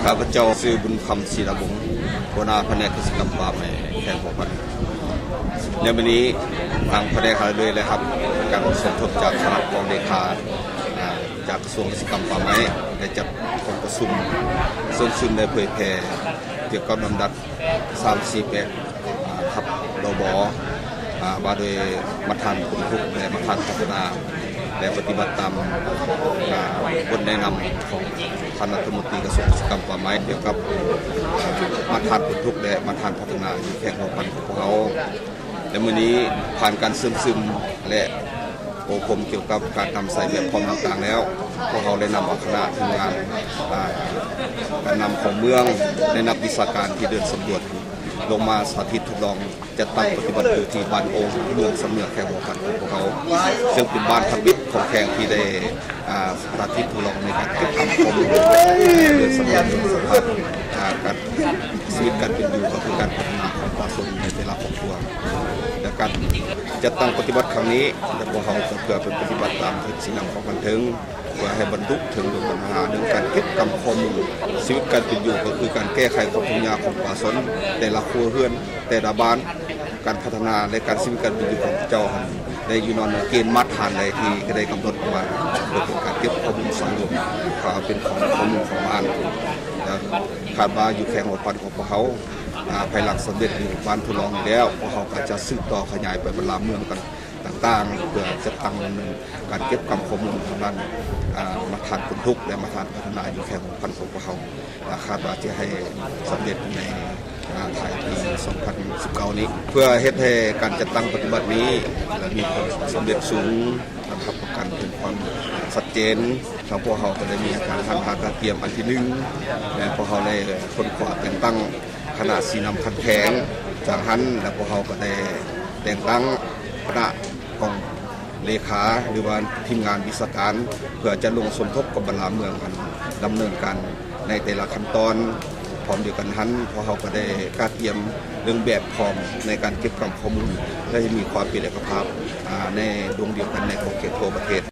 ຂ້າພະເຈົ້າຊື່ບຸນຄຳ ສີລາວົງ ຫົວໜ້າພະແນກກະສິກຳປ່າໄມ້ ແຂວງຫົວພັນ. ໃນມື້ນີ້ ທາງພະແນກເຮົາໄດ້ຮັບການສົມທົບຈາກຄະນະກອງເລຂາ ອາ ຈາກກະຊວງກະສິກຳປ່າໄມ້ ໄດ້ຈັດກອງປະຊຸມເຊີນຊຶມ ແລະ ເຜີຍແຜ່ກ່ຽວກັບລຳດັບ ສາມສີ່ແປດ ອາ ທັບ ດບ ອາ ວ່າໂດຍມາດຖານພົ້ນທຸກ ແລະ ມາດຖານພັດທະນາ ແລະ ປະຕິບັດຕາມ ອາ ບົດແນະນຳຂອງທ່ານລັດຖະມົນຕີກະຊວງກະສິກຳປ່າໄມ້ ກ່ຽວກັບ ອາ ມາດຖານພົ້ນທຸກ ແລະ ມາດຖານພັດທະນາຢູ່ແຂວງຫົວພັນຂອງພວກເຮົາ. ແລະ ມື້ນີ້ຜ່ານການເຊີນຊຶມ ແລະ ໂອ້ລົມກ່ຽວກັບການນຳໃຊ້ແບບພ້ອມຕ່າງໆແລ້ວ, ພວກເຮົາໄດ້ນຳເອົາຄະນະທີມງານ ອາ ການນຳຂອງເມືອງ ແລະ ນັກວິຊາການທີ່ເດີນສຳຫຼວດ ລົງມາສາທິດທົດລອງຈັດຕັ້ງປະຕິບັດຢູ່ທີ່ບ້ານໂອ່ງ ເມືອງຊຳເໜືອ ແຂວງຫົວພັນຂອງພວກເຮົາ, ເຊິ່ງເປັນບ້ານທຳອິດຂອງແຂວງທີ່ໄດ້ ອາ ສາທິດທົດລອງໃນການເກັບກຳຂໍ້ມູນ ເດີນສຳຫຼວດສະພາບ ອາ ການ ຊີວິດການເປັນຢູ່ ກໍຄືການພັດທະນາຂອງປະຊາຊົນໃນແຕ່ລະຄອບຄົວ. ແລະ ການຈັດຕັ້ງປະຕິບັດຄັ້ງນີ້ ແລະ ພວກເຮົາກໍເພື່ອໄປປະຕິບັດຕາມທິດຊີ້ນຳຂອງຂັ້ນເທິງ ເພື່ອໃຫ້ບັນລຸເຖິງເລື່ອງບັນຫາເລື່ອງການເກັບກຳຂໍ້ມູນຊີວິດການເປັນຢູ່ ກໍຄືການແກ້ໄຂຄວາມທຸກຍາກຂອງປະຊາຊົນແຕ່ລະຄົວເຮືອນ ແຕ່ລະບ້ານ, ການພັດທະນາ ແລະ ການຊີວິດການເປັນຢູ່ຂອງເຂົາເຈົ້າຫັ້ນ ໄດ້ຢູ່ໃນເກນມາດຖານໃດທີ່ໄດ້ກຳນົດອອກມາ ເພື່ອເປັນການເກັບຂໍ້ມູນສັງລວມ ເພື່ອເອົາເປັນຂອງຂໍ້ມູນຂອງບ້ານ. ແລະ ຄາດວ່າຢູ່ແຂວງຫົວພັນຂອງພວກເຮົາ ອາ ພາຍຫຼັງສຳເລັດຢູ່ບ້ານທົດລອງນີ້ແລ້ວ, ພວກເຮົາກໍຈະສືບຕໍ່ຂະຫຍາຍໄປບັນດາເມືອງຕ່າງໆ ເພື່ອຈັດຕັ້ງດຳເນີນການເກັບກຳຂໍ້ມູນທາງດ້ານ ອາ ມາດຖານພົ້ນທຸກ ແລະ ມາດຖານພັດທະນາຢູ່ແຂວງຫົວພັນຂອງພວກເຮົາ. ອາ ຄາດວ່າຈະໃຫ້ສຳເລັດໃນ ອາ ທ້າຍປີສອງພັນສິບເກົ້ານີ້ ເພື່ອເຮັດໃຫ້ການຈັດຕັ້ງປະຕິບັດນີ້ ອາ ມີຄວາມສຳເລັດສູງ ຮັບປະກັນເຖິງຄວາມຊັດເຈນ. ທາງພວກເຮົາກໍໄດ້ມີການຫັນຫາກະກຽມອັນທີໜຶ່ງ ແລະ ພວກເຮົາໄດ້ຄົ້ນຄວ້າແຕ່ງຕັ້ງຄະນະຊີ້ນຳຂັ້ນແຂວງ. ຈາກຫັ້ນແລ້ວ ພວກເຮົາກໍໄດ້ແຕ່ງຕັ້ງຄະນະກອງເລຂາ ຫຼືວ່າທີມງານວິຊາການ ເພື່ອຈະລົງສົມທົບກັບບັນດາເມືອງຫັ້ນ ດຳເນີນການໃນແຕ່ລະຂັ້ນຕອນ. ພ້ອມດຽວກັນຫັ້ນ ພວກເຮົາກໍໄດ້ກະກຽມເລື່ອງແບບພ້ອມໃນການເກັບກຳຂໍ້ມູນ ເພື່ອໃຫ້ມີຄວາມເປັນເອກະພາບ ອາ ໃນດວງດຽວກັນໃນຂອບເຂດທົ່ວປະເທດ.